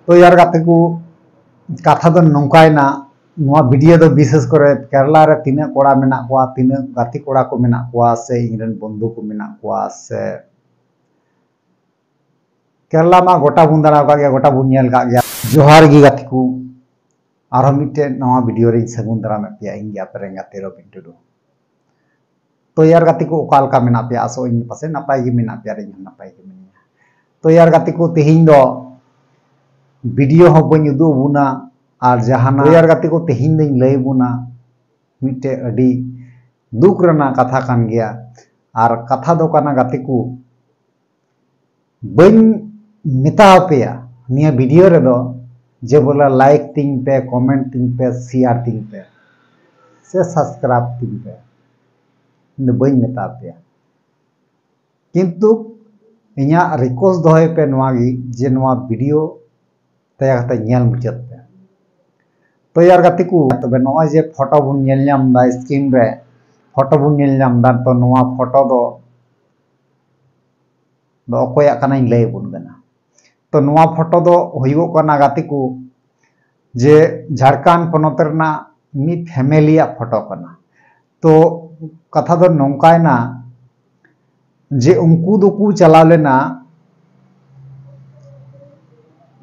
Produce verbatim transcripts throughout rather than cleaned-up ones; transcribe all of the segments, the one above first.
ᱛᱚ ᱭᱟᱨ ᱜᱟᱛᱮ ᱠᱚ, ᱠᱟᱛᱷᱟ ᱫᱚ ᱱᱚᱝᱠᱟᱭᱮᱱᱟ, ᱱᱚᱣᱟ ᱵᱷᱤᱰᱤᱭᱳ ᱫᱚ ᱵᱤᱥᱮᱥ ᱠᱚᱨᱮ ᱠᱮᱨᱟᱞᱟ ᱨᱮ ᱛᱤᱱᱟᱹᱜ ᱠᱚᱲᱟ ᱢᱮᱱᱟᱜ ᱠᱚᱣᱟ, ᱛᱤᱱᱟᱹᱜ ᱜᱟᱛᱮ ᱠᱚᱲᱟ ᱠᱚ ᱢᱮᱱᱟᱜ ᱠᱚᱣᱟ, ᱥᱮ ᱤᱧ ᱨᱮᱱ ᱵᱚᱱᱫᱷᱩ ᱠᱚ ᱢᱮᱱᱟᱜ ᱠᱚᱣᱟ, ᱥᱮ ᱠᱮᱨᱟᱞᱟ ᱢᱟ ᱜᱚᱴᱟ ᱵᱚᱱ ᱫᱟᱬᱟ ᱟᱠᱟᱫ ᱜᱮᱭᱟ, ᱜᱚᱴᱟ ᱵᱚᱱ ᱧᱮᱞ ᱟᱠᱟᱫ ᱜᱮᱭᱟ᱾ ᱡᱚᱦᱟᱨ ᱜᱮ ᱜᱟᱛᱮ ᱠᱚ, ᱟᱨᱦᱚᱸ ᱢᱤᱫᱴᱮᱱ ᱱᱟᱣᱟ ᱵᱷᱤᱰᱤᱭᱳ ᱨᱤᱧ ᱥᱟᱹᱜᱩᱱ ᱫᱟᱨᱟᱢᱮᱫ ᱯᱮᱭᱟ, ᱤᱧ ᱜᱮ ᱟᱯᱮ ᱨᱮᱱ ᱜᱟᱛᱮ ᱨᱚᱵᱤᱱ ᱴᱩᱰᱩ᱾ ᱛᱚ ᱭᱟᱨ ᱜᱟᱛᱮ ᱠᱚ, ᱚᱠᱟ ᱞᱮᱠᱟ ᱢᱮᱱᱟᱜ ᱯᱮᱭᱟ? ᱟᱥᱚᱜ ᱟᱹᱧ ᱯᱟᱥᱮᱡ ᱱᱟᱯᱟᱭ ᱜᱮ ᱢᱮᱱᱟᱜ ᱯᱮᱭᱟ ᱟᱨ ᱤᱧ ᱦᱚᱸ ᱱᱟᱯᱟᱭ ᱜᱮ ᱢᱤᱱᱟᱹᱧᱟ᱾ ᱛᱚ ᱭᱟᱨ ᱜᱟᱛᱮ ᱠᱚ, ᱛᱮᱦᱮᱧ ᱫᱚ ᱵᱷᱤᱰᱤᱭᱳ ᱦᱚᱸ ᱵᱟᱹᱧ ᱩᱫᱩᱜ ᱟᱵᱚᱱᱟ, ᱟᱨ ᱡᱟᱦᱟᱱᱟᱜ, ᱛᱚ ᱭᱟᱨ ᱜᱟᱛᱮ ᱠᱚ, ᱛᱮᱦᱮᱧ ᱫᱚᱧ ᱞᱟᱹᱭ ᱟᱵᱚᱱᱟ ᱢᱤᱫᱴᱮᱡ ᱟᱹᱰᱤ ᱫᱩᱠ ᱨᱮᱱᱟᱜ ᱠᱟᱛᱷᱟ ᱠᱟᱱ ᱜᱮᱭᱟ᱾ ᱟᱨ ᱠᱟᱛᱷᱟ ᱫᱚ ᱠᱟᱱᱟ ᱜᱟᱛᱮ ᱠᱚ, ᱵᱟᱹᱧ ᱢᱮᱛᱟ ᱟᱯᱮᱭᱟ ᱱᱤᱭᱟᱹ ᱵᱷᱤᱰᱤᱭᱳ ᱨᱮᱫᱚ ᱡᱮ ᱵᱚᱞᱮ ᱞᱟᱭᱤᱠ ᱛᱤᱧ ᱯᱮ, ᱠᱚᱢᱮᱱᱴ ᱛᱤᱧ ᱯᱮ, ᱥᱮᱭᱟᱨ ᱛᱤᱧ ᱯᱮ, ᱥᱮ ᱥᱟᱵᱥᱠᱨᱟᱭᱤᱵ ᱛᱤᱧ ᱯᱮ᱾ ᱤᱧ ᱫᱚ ᱵᱟᱹᱧ ᱢᱮᱛᱟ ᱯᱮᱭᱟ, ᱠᱤᱱᱛᱩ ᱤᱧᱟᱹᱜ ᱨᱤᱠᱣᱮᱥᱴ ᱫᱚᱦᱚᱭ ᱯᱮ ᱱᱚᱣᱟ ᱜᱮ, ᱡᱮ ᱱᱚᱣᱟ ᱵᱷᱤᱰᱤᱭᱳ ᱫᱟᱭᱟ ᱠᱟᱛᱮ ᱧᱮᱞ ᱢᱩᱪᱟᱹᱫ ᱯᱮ᱾ ᱛᱚ ᱭᱟᱨ ᱜᱟᱛᱮ ᱠᱚ, ᱛᱚᱵᱮ ᱱᱚᱜᱼᱚᱭ ᱡᱮ ᱯᱷᱳᱴᱳ ᱵᱚᱱ ᱧᱮᱞ ᱧᱟᱢ ᱮᱫᱟ, ᱥᱠᱨᱤᱱ ᱨᱮ ᱯᱷᱳᱴᱳ ᱵᱚᱱ ᱧᱮᱞ ᱧᱟᱢ ᱮᱫᱟ, ᱛᱚ ᱱᱚᱣᱟ ᱯᱷᱳᱴᱳ ᱫᱚ ᱫᱚ ᱚᱠᱚᱭᱟᱜ ᱠᱟᱱᱟᱧ ᱞᱟᱹᱭ ᱟᱵᱚᱱ ᱠᱟᱱᱟ᱾ ᱛᱚ ᱱᱚᱣᱟ ᱯᱷᱳᱴᱳ ᱫᱚ ᱦᱩᱭᱩᱜᱚᱜ ᱠᱟᱱᱟ ᱜᱟᱛᱮ ᱠᱚ, ᱡᱮ ᱡᱷᱟᱲᱠᱷᱚᱸᱰ ᱯᱚᱱᱚᱛ ᱨᱮᱱᱟᱜ ᱢᱤᱫ ᱯᱷᱮᱢᱮᱞᱤᱭᱟᱜ ᱯᱷᱳᱴᱳ ᱠᱟᱱᱟ᱾ ᱛᱚ ᱠᱟᱛᱷᱟ ᱫᱚ ᱱᱚᱝᱠᱟᱭᱮᱱᱟ ᱡᱮ ᱩᱱᱠᱩ ᱫᱚᱠᱚ ᱪᱟᱞᱟᱣ ᱞᱮᱱᱟ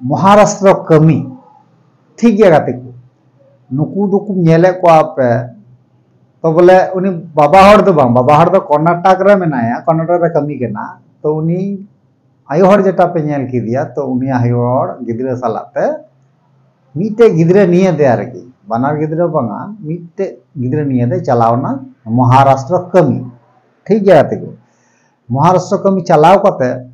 ᱢᱚᱦᱟᱨᱟᱥᱴᱨᱚ ᱠᱟᱹᱢᱤ᱾ ᱴᱷᱤᱠ ᱜᱮᱭᱟ ᱜᱟᱛᱮ ᱠᱚ, ᱱᱩᱠᱩ ᱫᱚᱠᱚ ᱧᱮᱞᱮᱫ ᱠᱚᱣᱟ ᱯᱮ, ᱛᱚ ᱵᱚᱞᱮ ᱩᱱᱤ ᱵᱟᱵᱟ ᱦᱚᱲ ᱫᱚ ᱵᱟᱝ, ᱵᱟᱵᱟ ᱦᱚᱲ ᱫᱚ ᱠᱚᱨᱱᱟᱴᱚᱠ ᱨᱮ ᱢᱮᱱᱟᱭᱟ, ᱠᱚᱨᱱᱟᱴᱚᱠ ᱨᱮ ᱠᱟᱹᱢᱤ ᱠᱟᱱᱟ᱾ ᱛᱚ ᱩᱱᱤ ᱟᱭᱳ ᱦᱚᱲ ᱡᱮᱴᱟ ᱯᱮ ᱧᱮᱞ ᱠᱮᱫᱮᱭᱟ, ᱛᱚ ᱩᱱᱤ ᱟᱭᱳ ᱦᱚᱲ ᱜᱤᱫᱽᱨᱟᱹ ᱥᱟᱞᱟᱜ ᱛᱮ ᱢᱤᱫᱴᱮᱡ ᱜᱤᱫᱽᱨᱟᱹ ᱱᱤᱭᱮ ᱛᱮ ᱟᱨᱠᱤ, ᱵᱟᱱᱟᱨ ᱜᱤᱫᱽᱨᱟᱹ ᱵᱟᱝᱟ, ᱢᱤᱫᱴᱮᱡ ᱜᱤᱫᱽᱨᱟᱹ ᱱᱤᱭᱮ ᱛᱮ ᱪᱟᱞᱟᱣ ᱮᱱᱟ ᱢᱚᱦᱟᱨᱟᱥᱴᱨᱚ ᱠᱟᱹᱢᱤ᱾ ᱴᱷᱤᱠ ᱜᱮᱭᱟ ᱜᱟᱛᱮ ᱠᱚ, ᱢᱚᱦᱟᱨᱟᱥᱴᱨᱚ ᱠᱟᱹᱢᱤ ᱪᱟᱞᱟᱣ ᱠᱟᱛᱮ,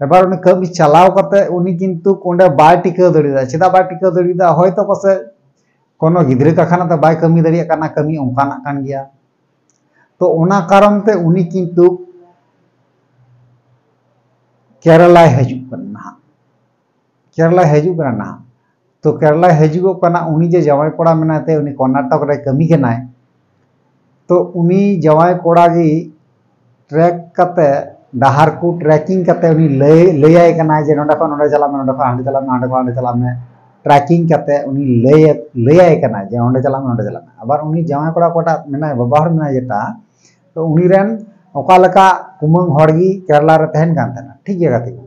ᱮᱵᱟᱨ ᱩᱱᱤ ᱠᱟᱹᱢᱤ ᱪᱟᱞᱟᱣ ᱠᱟᱛᱮ ᱩᱱᱤ ᱠᱤᱱᱛᱩ ᱚᱸᱰᱮ ᱵᱟᱭ ᱴᱤᱠᱟᱹᱣ ᱫᱟᱲᱮᱭᱟᱫᱟ᱾ ᱪᱮᱫᱟᱜ ᱵᱟᱭ ᱴᱤᱠᱟᱹᱣ ᱫᱟᱲᱮᱭᱟᱫᱟ? ᱦᱚᱭᱛᱚ ᱯᱟᱥᱮᱡ ᱠᱳᱱᱳ ᱜᱤᱫᱽᱨᱟᱹ ᱠᱟᱠᱷᱟᱱᱟ ᱛᱮ ᱵᱟᱭ ᱠᱟᱹᱢᱤ ᱫᱟᱲᱮᱭᱟᱜ ᱠᱟᱱᱟ, ᱠᱟᱹᱢᱤ ᱚᱱᱠᱟᱱᱟᱜ ᱠᱟᱱ ᱜᱮᱭᱟ᱾ ᱛᱚ ᱚᱱᱟ ᱠᱟᱨᱚᱱ ᱛᱮ ᱩᱱᱤ ᱠᱤᱱᱛᱩ ᱠᱮᱨᱟᱞᱟᱭ ᱦᱤᱡᱩᱜ ᱠᱟᱱᱟ ᱱᱟᱦᱟᱜ, ᱠᱮᱨᱟᱞᱟᱭ ᱦᱤᱡᱩᱜ ᱠᱟᱱᱟ ᱱᱟᱦᱟᱜ᱾ ᱛᱚ ᱠᱮᱨᱟᱞᱟᱭ ᱦᱤᱡᱩᱜᱚᱜ ᱠᱟᱱᱟ, ᱩᱱᱤ ᱡᱮ ᱡᱟᱶᱟᱭ ᱠᱚᱲᱟ ᱢᱮᱱᱟᱭ ᱛᱮ, ᱩᱱᱤ ᱠᱚᱨᱱᱟᱴᱚᱠ ᱨᱮ ᱠᱟᱹᱢᱤ ᱠᱟᱱᱟᱭ᱾ ᱛᱚ ᱩᱱᱤ ᱡᱟᱶᱟᱭ ᱠᱚᱲᱟ ᱜᱮ ᱴᱨᱮᱠ ᱠᱟᱛᱮ ᱰᱟᱦᱟᱨ ᱠᱚ ᱴᱨᱮᱠᱤᱝ ᱠᱟᱛᱮ ᱩᱱᱤ ᱞᱟᱹᱭ ᱞᱟᱹᱭᱟᱭ ᱠᱟᱱᱟᱭ ᱡᱮ ᱱᱚᱸᱰᱮ ᱠᱷᱚᱱ ᱱᱚᱸᱰᱮ ᱪᱟᱞᱟᱜ ᱢᱮ, ᱱᱚᱸᱰᱮ ᱠᱷᱚᱱ ᱦᱟᱸᱰᱮ ᱪᱟᱞᱟᱜ ᱢᱮ, ᱦᱟᱸᱰᱮ ᱠᱷᱚᱱ ᱦᱟᱸᱰᱮ ᱪᱟᱞᱟᱜ ᱢᱮ᱾ ᱴᱨᱮᱠᱤᱝ ᱠᱟᱛᱮ ᱩᱱᱤ ᱞᱟᱹᱭ ᱞᱟᱹᱭᱟᱭ ᱠᱟᱱᱟᱭ ᱡᱮ ᱱᱚᱸᱰᱮ ᱪᱟᱞᱟᱜ ᱢᱮ, ᱱᱚᱸᱰᱮ ᱪᱟᱞᱟᱜ ᱢᱮ᱾ ᱟᱵᱟᱨ ᱩᱱᱤ ᱡᱟᱶᱟᱭ ᱠᱚᱲᱟ ᱚᱠᱚᱭᱴᱟᱜ ᱢᱮᱱᱟᱭ, ᱵᱟᱵᱟ ᱦᱚᱲ ᱢᱮᱱᱟᱭ ᱡᱮᱴᱟ, ᱛᱚ ᱩᱱᱤ ᱨᱮᱱ ᱚᱠᱟ ᱞᱮᱠᱟ ᱠᱩᱢᱟᱹᱝ ᱦᱚᱲ ᱜᱮ ᱠᱮᱨᱟᱞᱟ ᱨᱮ ᱛᱟᱦᱮᱱ ᱠᱟᱱ ᱛᱟᱦᱮᱱᱟ, ᱴᱷᱤᱠ ᱜᱮᱭᱟ ᱜᱟᱛᱮ ᱠᱚ᱾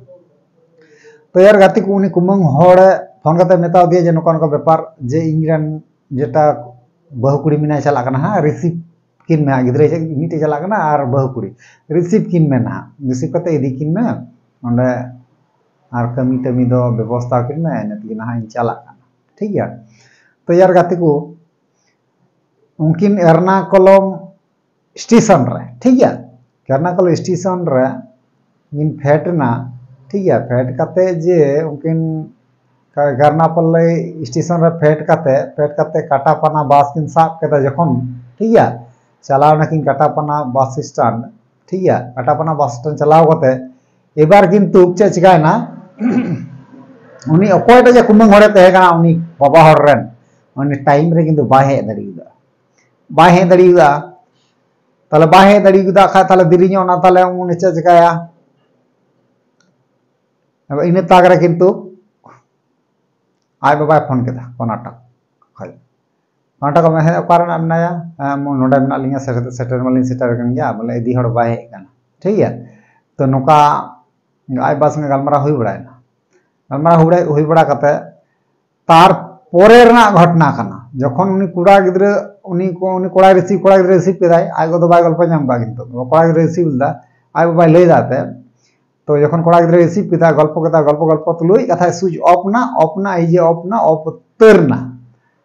ᱛᱚ ᱭᱟᱨ ᱜᱟᱛᱮ ᱠᱚ, ᱩᱱᱤ ᱠᱩᱢᱟᱹᱝ ᱦᱚᱲ ᱯᱷᱳᱱ ᱠᱟᱛᱮ ᱢᱮᱛᱟ ᱫᱮᱭᱟ ᱡᱮ ᱱᱚᱝᱠᱟ ᱱᱚᱝᱠᱟ ᱵᱮᱯᱟᱨ, ᱡᱮ ᱤᱧ ᱨᱮᱱ ᱡᱮᱴᱟ ᱵᱟᱹᱦᱩ ᱠᱩᱲᱤ ᱢᱮᱱᱟᱭ ᱪᱟᱞᱟᱜ ᱠᱟᱱᱟ ᱦᱟᱸᱜ, ᱨᱤᱥᱤᱵᱷ ᱠᱤᱱ ᱢᱮ ᱦᱟᱸᱜ, ᱜᱤᱫᱽᱨᱟᱹ ᱢᱤᱫᱴᱮᱡ ᱪᱟᱞᱟᱜ ᱠᱟᱱᱟ ᱟᱨ ᱵᱟᱹᱦᱩ ᱠᱩᱲᱤ, ᱨᱤᱥᱤᱵᱷ ᱠᱤᱱ ᱢᱮ ᱱᱟᱦᱟᱜ, ᱨᱤᱥᱤᱵᱷ ᱠᱟᱛᱮ ᱤᱫᱤ ᱠᱤᱱ ᱢᱮ ᱚᱸᱰᱮ, ᱟᱨ ᱠᱟᱹᱢᱤ ᱴᱟᱹᱢᱤ ᱫᱚ ᱵᱮᱵᱚᱥᱛᱷᱟ ᱠᱤᱱ ᱢᱮ, ᱤᱱᱟᱹ ᱛᱮᱜᱮ ᱱᱟᱦᱟᱜ ᱤᱧ ᱪᱟᱞᱟᱜ ᱠᱟᱱᱟ, ᱴᱷᱤᱠ ᱜᱮᱭᱟ᱾ ᱛᱚ ᱭᱟᱨ ᱜᱟᱛᱮ ᱠᱚ, ᱩᱱᱠᱤᱱ ᱮᱨᱱᱟᱠᱩᱞᱚᱢ ᱥᱴᱮᱥᱚᱱ ᱨᱮ, ᱴᱷᱤᱠ ᱜᱮᱭᱟ, ᱮᱨᱱᱟᱠᱩᱞᱚᱢ ᱥᱴᱮᱥᱚᱱ ᱨᱮ ᱠᱤᱱ ᱯᱷᱮᱰ ᱮᱱᱟ, ᱴᱷᱤᱠ ᱜᱮᱭᱟ᱾ ᱯᱷᱮᱰ ᱠᱟᱛᱮ ᱡᱮ ᱩᱱᱠᱤᱱ ᱮᱨᱱᱟᱠᱩᱞᱚᱢ ᱥᱴᱮᱥᱚᱱ ᱨᱮ ᱯᱷᱮᱰ ᱠᱟᱛᱮ, ᱯᱷᱮᱰ ᱠᱟᱛᱮ ᱠᱟᱴᱟᱯᱟᱱᱟ ᱵᱟᱥ ᱠᱤᱱ ᱥᱟᱵ ᱠᱮᱫᱟ ᱡᱚᱠᱷᱚᱱ, ᱴᱷᱤᱠ ᱜᱮᱭᱟ, ᱪᱟᱞᱟᱣ ᱱᱟᱠᱤᱱ ᱠᱟᱴᱟᱯᱟᱱᱟ ᱵᱟᱥ ᱥᱴᱮᱱᱰ, ᱴᱷᱤᱠ ᱜᱮᱭᱟ᱾ ᱠᱟᱴᱟᱯᱟᱱᱟ ᱵᱟᱥ ᱥᱴᱮᱱᱰ ᱪᱟᱞᱟᱣ ᱠᱟᱛᱮ ᱮᱵᱟᱨ ᱠᱤᱱᱛᱩ ᱪᱮᱫ ᱪᱤᱠᱟᱭᱮᱱᱟ, ᱩᱱᱤ ᱚᱠᱚᱭᱴᱟᱜ ᱡᱮ ᱠᱩᱢᱟᱹᱝ ᱦᱚᱲᱮ ᱛᱟᱦᱮᱸ ᱠᱟᱱᱟ, ᱩᱱᱤ ᱵᱟᱵᱟ ᱦᱚᱲ ᱨᱮᱱ, ᱩᱱᱤ ᱴᱟᱭᱤᱢ ᱨᱮ ᱠᱤᱱᱛᱩ ᱵᱟᱭ ᱦᱮᱡ ᱫᱟᱲᱮᱭᱟᱫᱟ, ᱵᱟᱭ ᱦᱮᱡ ᱫᱟᱲᱮᱭᱟᱫᱟ᱾ ᱛᱟᱦᱞᱮ ᱵᱟᱭ ᱦᱮᱡ ᱫᱟᱲᱮᱭᱟᱫᱟ ᱠᱷᱟᱡ, ᱛᱟᱦᱞᱮ ᱫᱮᱨᱤ ᱧᱚᱜ ᱮᱱᱟ, ᱛᱟᱦᱞᱮ ᱩᱱᱤ ᱪᱮᱫ ᱪᱤᱠᱟᱭᱟ? ᱟᱫᱚ ᱤᱱᱟᱹ ᱛᱟᱠ ᱨᱮ ᱠᱤᱱᱛᱩ ᱟᱡ ᱵᱟᱵᱟᱭ ᱯᱷᱳᱱ ᱠᱮᱫᱟ ᱠᱚᱨᱱᱟᱴᱚᱠ ᱠᱷᱚᱡ᱾ ᱠᱚᱨᱱᱟᱴᱚᱠ ᱢᱮᱱ, "ᱦᱮᱸ, ᱚᱠᱟᱨᱮ ᱢᱮᱱᱟᱜ ᱢᱮᱱᱟᱭᱟ?" "ᱦᱮᱸ, ᱢᱚ-, ᱱᱚᱰᱮ ᱢᱮᱱᱟᱜ ᱞᱤᱧᱟ, ᱥᱮᱴᱮᱨ, ᱥᱮᱴᱮᱨ ᱢᱟᱞᱤᱧ ᱥᱮᱴᱮᱨ ᱟᱠᱟᱱ ᱜᱮᱭᱟ, ᱵᱚᱞᱮ ᱤᱫᱤ ᱦᱚᱲ ᱵᱟᱭ ᱦᱮᱡ ᱟᱠᱟᱱᱟ", ᱴᱷᱤᱠ ᱜᱮᱭᱟ᱾ ᱛᱚ ᱱᱚᱝᱠᱟ ᱟᱡ ᱵᱟᱵᱟ ᱥᱚᱸᱜᱮ ᱜᱟᱞᱢᱟᱨᱟᱣ ᱦᱩᱭ ᱵᱟᱲᱟᱭᱮᱱᱟ᱾ ᱜᱟᱞᱢᱟᱨᱟᱣ ᱦᱩᱭ ᱵᱟᱲᱟ, ᱦᱩᱭ ᱵᱟᱲᱟ ᱠᱟᱛᱮ ᱛᱟᱨᱯᱚᱨᱮ ᱨᱮᱱᱟᱜ ᱜᱷᱚᱴᱚᱱᱟ ᱠᱟᱱᱟ, ᱡᱚᱠᱷᱚᱱ ᱩᱱᱤ ᱠᱚᱲᱟ ᱜᱤᱫᱽᱨᱟᱹ, ᱩᱱᱤ ᱠᱚ-, ᱩᱱᱤ ᱠᱚᱲᱟᱭ ᱨᱤᱥᱤᱵᱷ, ᱠᱚᱲᱟ ᱜᱤᱫᱽᱨᱟᱹ ᱨᱤᱥᱤᱵᱷ ᱠᱮᱫᱟᱭ, ᱟᱡ ᱜᱚ ᱫᱚ ᱵᱟᱭ ᱜᱚᱞᱯᱚ ᱧᱟᱢ ᱠᱟᱜ, ᱠᱤᱱᱛᱩ ᱠᱚᱲᱟ ᱜᱤᱫᱽᱨᱟᱹ ᱨᱤᱥᱤᱵᱷ ᱞᱮᱫᱟ, ᱟᱡ ᱵᱟᱵᱟᱭ ᱞᱟᱹᱭ ᱫᱟ ᱛᱮ᱾ ᱛᱚ ᱡᱚᱠᱷᱚᱱ ᱠᱚᱲᱟ ᱜᱤᱫᱽᱨᱟᱹ ᱨᱤᱥᱤᱵᱷ ᱠᱮᱫᱟ, ᱜᱚᱞᱯᱚ ᱠᱮᱫᱟ, ᱜᱚᱞᱯᱚ ᱜᱚᱞᱯᱚ ᱛᱩᱞᱩᱡ ᱠᱟᱛᱷᱟᱭ ᱥᱩᱡ ᱚᱯᱷ ᱱᱟ, ᱚᱯᱷ ᱱᱟ, ᱤᱭᱟᱹ ᱚᱯᱷ ᱱᱟ, ᱚᱯᱷ ᱩᱛᱟᱹᱨ ᱱᱟ᱾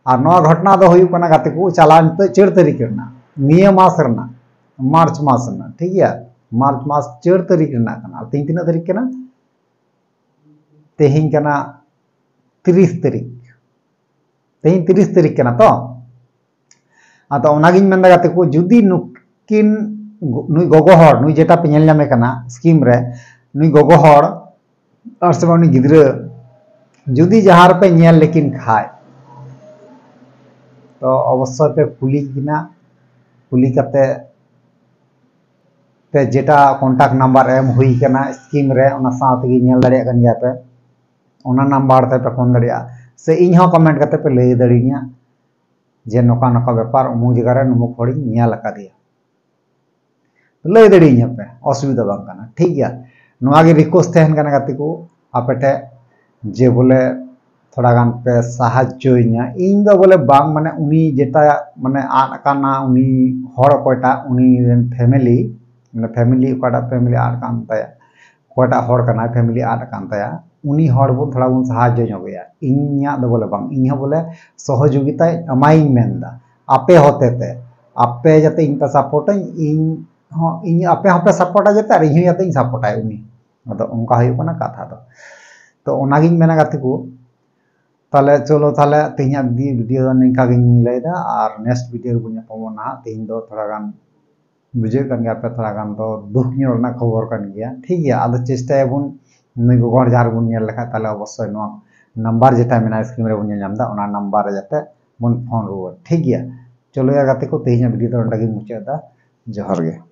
ᱟᱨ ᱱᱚᱣᱟ ᱜᱷᱚᱴᱚᱱᱟ ᱫᱚ ᱦᱩᱭᱩᱜ ᱠᱟᱱᱟ ᱜᱟᱛᱮ ᱠᱚ, ᱪᱟᱞᱟᱣᱮᱱ ᱛᱟᱹ-, ᱪᱟᱹᱨ ᱛᱟᱹᱨᱤᱠᱷ ᱨᱮᱱᱟᱜ, ᱱᱤᱭᱟᱹ ᱢᱟᱥ ᱨᱮᱱᱟᱜ, ᱢᱟᱨᱪ ᱢᱟᱥ ᱨᱮᱱᱟᱜ, ᱴᱷᱤᱠ ᱜᱮᱭᱟ, ᱢᱟᱨᱪ ᱢᱟᱥ ᱪᱟᱹᱨ ᱛᱟᱹᱨᱤᱠᱷ ᱨᱮᱱᱟᱜ ᱠᱟᱱᱟ᱾ ᱟᱨ ᱛᱮᱦᱮᱧ ᱛᱤᱱᱟᱹᱜ ᱛᱟᱹᱨᱤᱠᱷ ᱠᱟᱱᱟ? ᱛᱮᱦᱮᱧ ᱠᱟᱱᱟ ᱛᱤᱨᱤᱥ ᱛᱟᱹᱨᱤᱠᱷ᱾ ᱛᱮᱦᱮᱧ ᱛᱤᱨᱤᱥ ᱛᱟᱹᱨᱤᱠᱷ ᱠᱟᱱᱟ ᱛᱚ? ᱟᱫᱚ ᱚᱱᱟᱜᱤᱧ ᱢᱮᱱᱫᱟ ᱜᱟᱛᱮ ᱠᱚ, ᱡᱩᱫᱤ ᱱᱩᱠᱤᱱ ᱜᱚ-, ᱱᱩᱭ ᱜᱚᱜᱚ ᱦᱚᱲ, ᱱᱩᱭ ᱡᱮᱴᱟ ᱯᱮ ᱧᱮᱞ ᱧᱟᱢᱮ ᱠᱟᱱᱟ ᱥᱠᱤᱢ ᱨᱮ, ᱱᱩᱭ ᱜᱚᱜᱚ ᱦᱚᱲ ᱟᱨ ᱥᱮ ᱵᱟᱝ ᱩᱱᱤ ᱜᱤᱫᱽᱨᱟᱹ ᱡᱩᱫᱤ ᱡᱟᱦᱟᱸ ᱨᱮᱯᱮ ᱧᱮᱞ ᱞᱮᱠᱤᱱ ᱠᱷᱟᱡ, ᱛᱚ ᱚᱵᱚᱥᱥᱳᱭ ᱯᱮ ᱠᱩᱞᱤ ᱠᱤᱱᱟ, ᱠᱩᱞᱤ ᱠᱟᱛᱮ ᱯᱮ ᱡᱮᱴᱟ ᱠᱚᱱᱴᱟᱠᱴ ᱱᱟᱢᱵᱟᱨ ᱮᱢ ᱦᱩᱭ ᱠᱟᱱᱟ ᱥᱠᱤᱢ ᱨᱮ, ᱚᱱᱟ ᱥᱟᱶ ᱛᱮᱜᱮ ᱧᱮᱞ ᱫᱟᱲᱮᱭᱟᱜ ᱠᱟᱱ ᱜᱮᱭᱟ ᱯᱮ, ᱚᱱᱟ ᱱᱟᱢᱵᱟᱨ ᱛᱮᱯᱮ ᱯᱷᱳᱱ ᱫᱟᱲᱮᱭᱟᱜᱼᱟ, ᱥᱮ ᱤᱧ ᱦᱚᱸ ᱠᱚᱢᱮᱱᱴ ᱠᱟᱛᱮ ᱯᱮ ᱞᱟᱹᱭ ᱫᱟᱲᱮᱭᱟᱹᱧᱟ ᱡᱮ ᱱᱚᱝᱠᱟ ᱱᱚᱝᱠᱟ ᱵᱮᱯᱟᱨ, ᱩᱢᱩᱠ ᱡᱟᱭᱜᱟ ᱨᱮ ᱩᱢᱩᱠ ᱦᱚᱲᱤᱧ ᱧᱮᱞ ᱟᱠᱟᱫᱮᱭᱟ᱾ ᱞᱟᱹᱭ ᱫᱟᱲᱮᱭᱟᱹᱧᱟ ᱯᱮ, ᱚᱥᱩᱵᱤᱫᱷᱟ ᱵᱟᱝ ᱠᱟᱱᱟ, ᱴᱷᱤᱠ ᱜᱮᱭᱟ᱾ ᱱᱚᱣᱟ ᱜᱮ ᱨᱤᱠᱩᱭᱮᱥᱴ ᱛᱟᱦᱮᱱ ᱠᱟᱱᱟ ᱜᱟᱛᱮ ᱠᱚ ᱟᱯᱮ ᱴᱷᱮᱱ, ᱡᱮ ᱵᱚᱞᱮ ᱛᱷᱚᱲᱟ ᱜᱟᱱ ᱯᱮ ᱥᱟᱦᱟᱡᱽᱡᱚᱭᱤᱧᱟ᱾ ᱤᱧ ᱫᱚ ᱵᱚᱞᱮ ᱵᱟᱝ, ᱢᱟᱱᱮ ᱩᱱᱤ ᱡᱮᱴᱟ ᱢᱟᱱᱮ ᱟᱫ ᱟᱠᱟᱱᱟ, ᱩᱱᱤ ᱦᱚᱲ ᱚᱠᱚᱭᱴᱟᱜ, ᱩᱱᱤ ᱨᱮᱱ ᱯᱷᱮᱢᱮᱞᱤ, ᱢᱟᱱᱮ ᱯᱷᱮᱢᱮᱞᱤ, ᱚᱠᱟᱴᱟᱜ ᱯᱷᱮᱢᱮᱞᱤ ᱟᱫ ᱟᱠᱟᱱ ᱛᱟᱭᱟ, ᱚᱠᱚᱭᱴᱟᱜ ᱦᱚᱲ ᱠᱟᱱᱟᱭ ᱯᱷᱮᱢᱮᱞᱤ ᱟᱫ ᱟᱠᱟᱱ ᱛᱟᱭᱟ, ᱩᱱᱤ ᱦᱚᱲ ᱵᱚᱱ ᱛᱷᱚᱲᱟ ᱵᱚᱱ ᱥᱟᱦᱟᱡᱽᱡᱚ ᱧᱚᱜᱮᱭᱟ᱾ ᱤᱧᱟᱹᱜ ᱫᱚ ᱵᱚᱞᱮ ᱵᱟᱝ, ᱤᱧ ᱦᱚᱸ ᱵᱚᱞᱮ ᱥᱚᱦᱚᱡᱳᱜᱤᱛᱟᱭ ᱮᱢᱟᱭᱤᱧ ᱢᱮᱱᱫᱟ ᱟᱯᱮ ᱦᱚᱛᱮᱛᱮ, ᱟᱯᱮ ᱡᱟᱛᱮ ᱤᱧ ᱯᱮ ᱥᱟᱯᱳᱨᱴᱟᱹᱧ, ᱤᱧ ᱦᱚᱸ, ᱤᱧ ᱟᱯᱮ ᱦᱚᱸᱯᱮ ᱥᱟᱯᱳᱨᱴᱟ ᱡᱟᱛᱮ, ᱟᱨ ᱤᱧ ᱦᱚᱸ ᱡᱟᱛᱮ ᱤᱧ ᱥᱟᱯᱳᱨᱴᱟᱭ ᱩᱱᱤ᱾ ᱟᱫᱚ ᱚᱱᱠᱟ ᱦᱩᱭᱩᱜ ᱠᱟᱱᱟ ᱠᱟᱛᱷᱟ ᱫᱚ᱾ ᱛᱚ ᱚᱱᱟᱜᱤᱧ ᱢᱮᱱᱟ ᱜᱟᱛᱮ ᱠᱚ, ᱛᱟᱦᱞᱮ ᱪᱚᱞᱚ, ᱛᱟᱦᱞᱮ ᱛᱮᱦᱮᱧᱟᱜ ᱵᱷᱤᱰᱤᱭᱳ ᱫᱚ ᱱᱤᱝᱠᱟ ᱜᱤᱧ ᱞᱟᱹᱭᱫᱟ, ᱟᱨ ᱱᱮᱠᱥᱴ ᱵᱷᱤᱰᱤᱭᱳ ᱨᱮᱵᱚᱱ ᱧᱟᱯᱟᱢᱚᱜᱼᱟ ᱱᱟᱦᱟᱜ᱾ ᱛᱮᱦᱮᱧ ᱫᱚ ᱛᱷᱚᱲᱟ ᱜᱟᱱ ᱵᱩᱡᱷᱟᱹᱜ ᱠᱟᱱ ᱜᱮᱭᱟ ᱯᱮ, ᱛᱷᱚᱲᱟ ᱜᱟᱱ ᱫᱚ ᱫᱩᱠ ᱧᱚᱜ ᱨᱮᱱᱟᱜ ᱠᱷᱚᱵᱚᱨ ᱠᱟᱱ ᱜᱮᱭᱟ, ᱴᱷᱤᱠ ᱜᱮᱭᱟ᱾ ᱟᱫᱚ ᱪᱮᱥᱴᱟᱭᱟᱵᱚᱱ ᱱᱩᱭ ᱜᱚᱜᱚ ᱦᱚᱲ ᱡᱟᱦᱟᱸ ᱨᱮᱵᱚᱱ ᱧᱮᱞ ᱞᱮᱠᱷᱟᱡ, ᱛᱟᱦᱞᱮ ᱚᱵᱚᱥᱥᱳᱭ ᱱᱚᱣᱟ ᱱᱟᱢᱵᱟᱨ ᱡᱮᱴᱟ ᱢᱮᱱᱟᱜᱼᱟ ᱥᱠᱨᱤᱱ ᱨᱮᱵᱚᱱ ᱧᱮᱞ ᱧᱟᱢ ᱮᱫᱟ, ᱚᱱᱟ ᱱᱟᱢᱵᱟᱨ ᱨᱮ ᱡᱟᱛᱮ ᱵᱚᱱ ᱯᱷᱳᱱ ᱨᱩᱣᱟᱹᱲ, ᱴᱷᱤᱠ ᱜᱮᱭᱟ᱾ ᱪᱚᱞᱚ ᱭᱟ ᱜᱟᱛᱮ ᱠᱚ, ᱛᱮᱦᱮᱧᱟᱜ ᱵᱷᱤᱰᱤᱭᱳ ᱫᱚ ᱱᱚᱸᱰᱮ ᱜᱤᱧ ᱢᱩᱪᱟᱹᱫ ᱮᱫᱟ᱾ ᱡᱚᱦᱟᱨ ᱜᱮ᱾